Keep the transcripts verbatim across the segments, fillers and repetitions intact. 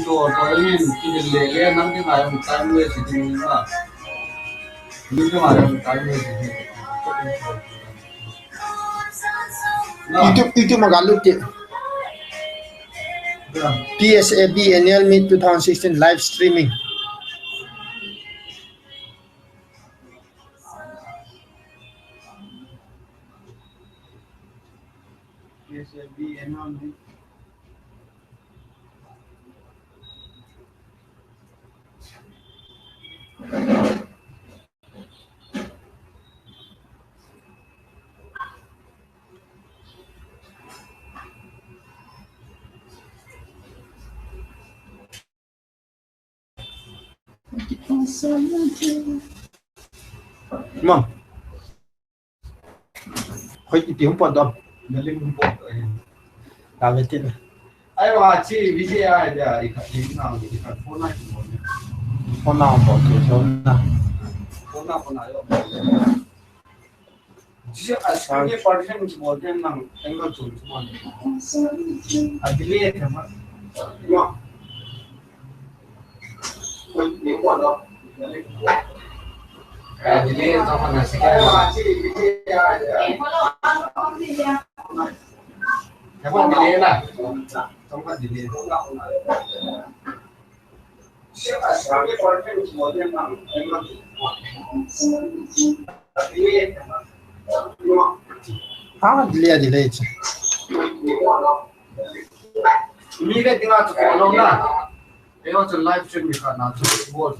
Ito, ito, ini, ini lele, nang di ngayon time waste, ito yung na. Hindi ko ngayon time waste, ito. YouTube, YouTube, magalut ya. Yeah. P S A B Annual Meet two thousand sixteen live streaming. P S A B Annual Meet. Ma. Hoi, iti hung pot dom. Nalim hung pot dom. Kave tin. Ai, wa, chi, V J I dia, i kha, i na, i kha, phone na, phone na, phone na, phone na, phone na, yo. Jisi a screen ye partition ki bolte hain nang angle chun chu bolte. A delay the ma. Ma. A delay to ma na si ka. Ka delay na. To ma delay. Ha, delay, delay. Mi le dinga chu follow na. Eyo chu live stream mi kha na chu bol.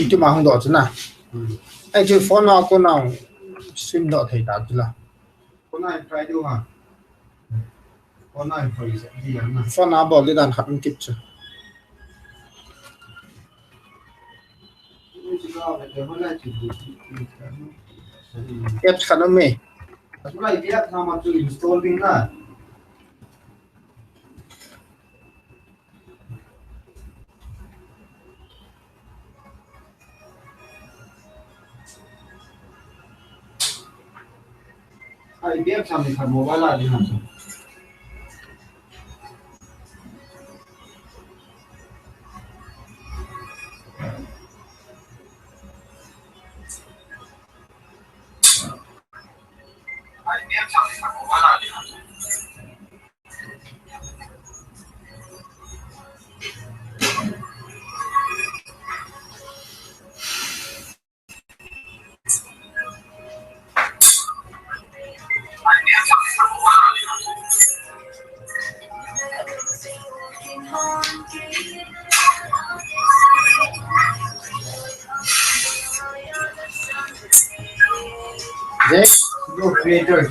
Itu ma hung doh chu na. Hmm. Ai chu phone a kon a stream doh thei ta chu la. Kon a try diu ha. Kon a try diu ha. Phone a bol le dan khat um kit chu. Apps khat um e. Apps khat um e. Install ding na. Ai, biak sam ni khat mobile a ding ham. Next, go creator.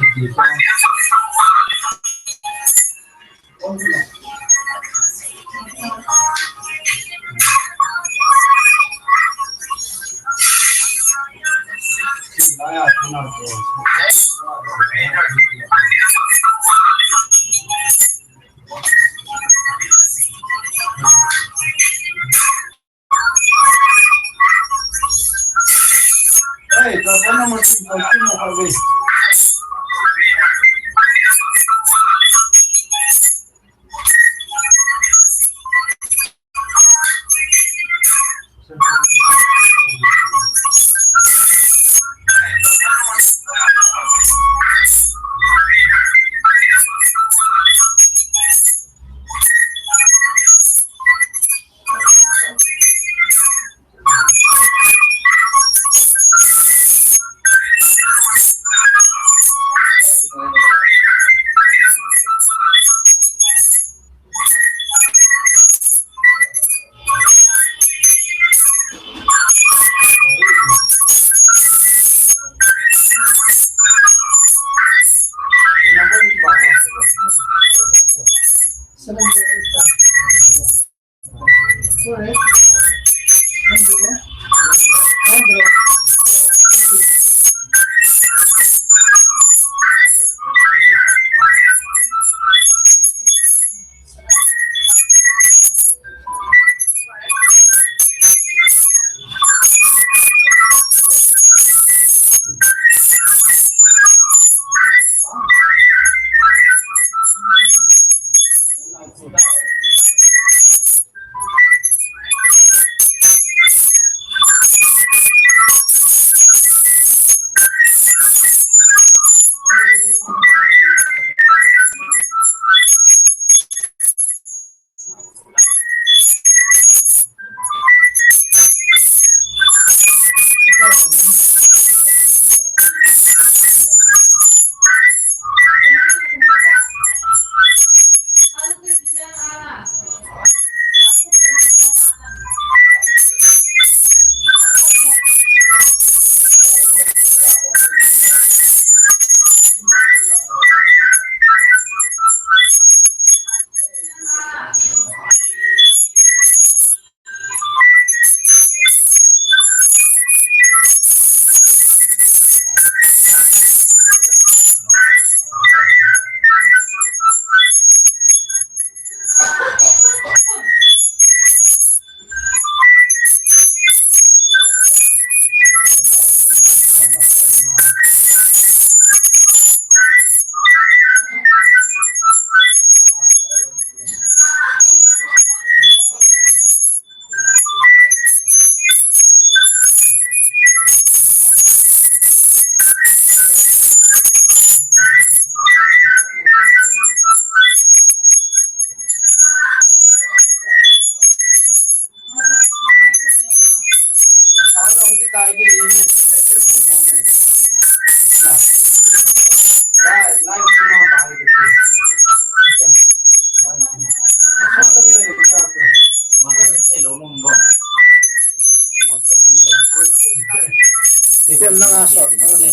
Pen nanga sot thang ni.